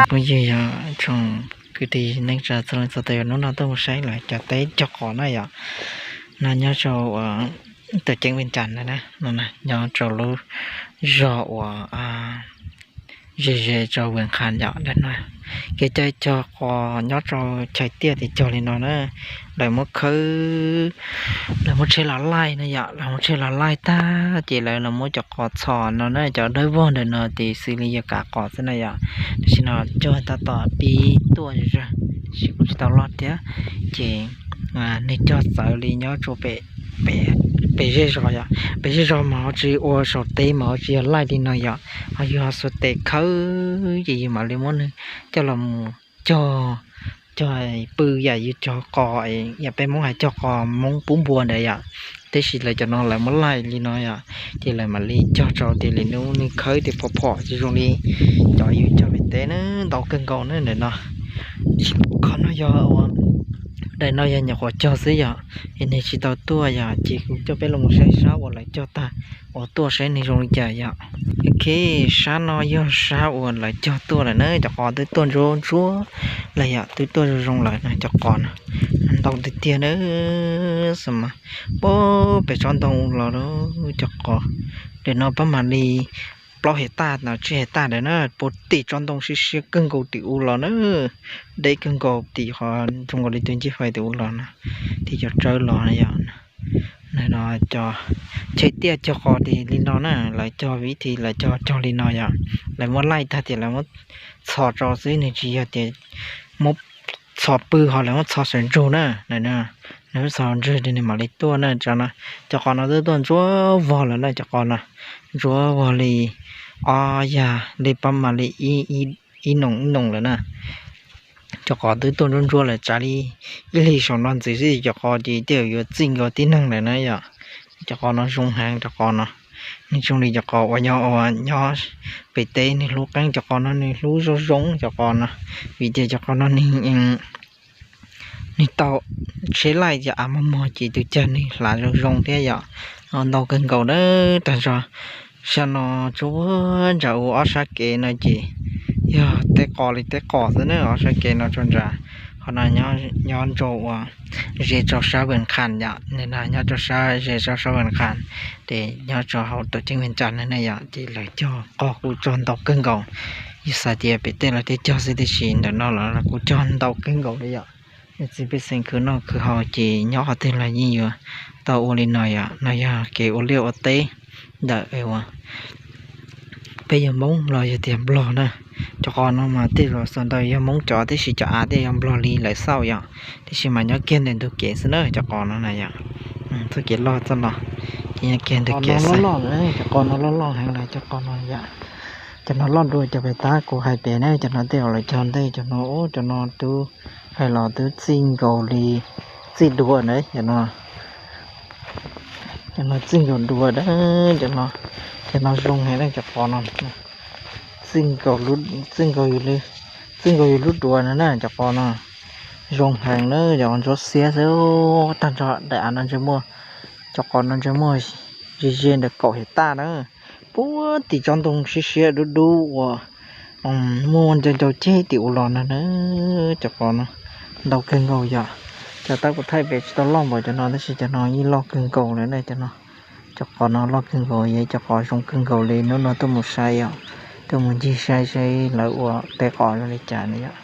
Phooj ywg yog tsoom kwv tij neej tsa txhua leej txhua tus, hnub no tuaj mus saib lawv cog teb cog qos na yom. No nyob rau uas tuam ceeb Vias Cas na, nyob rau lub zos uas ze ze rau Vias Cas yom. Kev cog cog qos nyob rau chaw tiaj ces cog li no na, lawv muab khawb, lawv muab tsheb los laij na yom, lawv muab tsheb los laij tag ces lawv los muab cov qos txhos no na, cov dawb vog ntawm no ces xws li yog kav qos xwb na yom. Tam sim no cog tab tom pib tuaj zog, tab sis kuj tsis tau loj thiab. Ces nws cog txawv li nyob rau pem zej zos yom, pem zej zos mas ho tsis ua saum teb mas ho tsis yog laij li no yom, ho yus ho xuas tes khawb ces yus mam li muab nws coj los mus cog, cog pw yam yus cog qos, yam peb Hmoob hais cog qos Hmoob pub npua ntawd yom. Tab sis lawv cov no lawv muab laij li no yom, ces lawv mam li cog rau tias li nws khawb tias phom phom zoo li cov yus cog pem teb na, ntau kawg nkaus na ntawm no. Qhov no yog, daim no yog nyuam qhuav cog xwb yom, es nws tsis tau tuaj yom, ces kuv coj peb los mus saib sab uas lawv cog tag uas tuaj saib nws zoo li cas yom. Ok, sab no yog sab uas lawv cog tuaj lawm na, cov qos twb tuaj ntsuab ntsuab lawm yom, twb tuaj zoo zoo lawm na cov qos no. Ntau tiag tiag na, xwb mas pem tsob ntoo los cov qos. Ntawm no pab mam li plaub hais taj no tsib hais taj ntawd na, puag tim tsob ntoo siab siab kawg nkaus tim u los na, deb kawg nkaus tim qhov zoo nkaus li tus ncej fais tim u los na, tim cov tsawb los na yom. Cov chaw tiaj cog qos ces li no na, lawv cog vib thi lawv cog cog li no yom, lawv muab laij tag tias lawv muab txhos rau xwb, nws tsis yog tias muab txhos pw ho lawv muab txhos sawv ntsug na. Nws muab txhos ntsug nws mam li tuaj na. Cov qos no twb tuaj ntsuab vog lawm na, cov qos no ntsuab vog li ob yag li pab mam li ib noom ib noom lawm na. Cov qos twb tuaj ntsuab ntsuab lawm, tsav li ib hlis saum no ntxiv xwb cov qos ces tej zaum yuav txij nkaus tib neeg lawm na yom. Cov qos no zoo heev, cov qos no nws zoo li cov qos uas nyob, uas nyob pem teb nws hlub qeeb, cov qos no nws hlub zoo zoo cov qos no, vim tias cov qos no nws tau tsheb laij cov av mos mos ces tus cag nws hlav zoo zoo thiab yom. Ntau kawg nkaus na, tag nrho sab no tsuas ntsa ua ob sab kev no ces yog tej qos li tej qos xwb na, ob sab kev no rau ntsa. Qhov no nyob rau uas ze rau sab Vaj Khas yom, nyob rau sab ze rau sab Vaj Khas, ces nyob rau hauv tuam ceeb Vaj Khas no ne yom, ces lawv cog qos kuj cog ntau kawg nkaus. Yus xav tias pem tej lawv thiaj cog xwb tiam sis ntawm no los kuj cog ntau kawg nkaus li yom. Txiv pej xeem khwv noj khwv haus ces nyob qhov twg los yeej yuav tau ua li no yom. No yog kev ua liaj ua teb ntawm peb yog Hmoob los yog tias Nplog na. Cov qos no mas tej zaum xav ntau yog Hmoob cov, tiam sis cov av tej yog Nplog li lawv xauj yom, tiam sis mas nyob kiag ntawm ntug kev xwb na cov qos no na yom. Txoj kev loj txoj no ces nyob kiag ntawm kev xwb. Cov qos no loj loj heev lawm, cov qos no yom. Cov no loj dua cov pem tab kuv hais pem na, cov no tej zaum lawv cog ntej, cov no, cov no twb hais los twb txij nkaus li txij duav na, cov no txij nkaus duav na, cov no zoo heev na cov qos no. Txij nkaus, txij nkaus yus lub duav no na cov qos no. Zoo heev na, cov qos ntsuab xiab xwb, tag nrho daim av no ntshe muaj, cov qos no ntshe muaj ze ze ntawm kaum hais taj na. Puag tim tsob ntoo siab siab dub dub uas muaj ncau ncau ceg tim u los no na. Cov qos no ntau kawg nkaus yom. Cov tab kuv thaij pem tsis tau loj npaum cov no tab sis cov no yeej loj kawg nkaus lawm na cov no. Cov qos no loj kawg nkaus, yog cov qos zoo kawg nkaus li, hnub no tuaj mus saib os, tuaj mus ncig saib saib lawv ua teb qos zoo li cas na yom.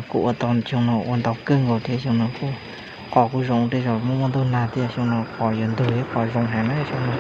Kuj ua tau xyoo no ua ntau kawg nkaus thiab, xyoo no kuj qos kuj zoo, tej zaum muaj muaj ntuj nag thiab, xyoo no qos yuav ntug thiab, qos zoo heev na xyoo no.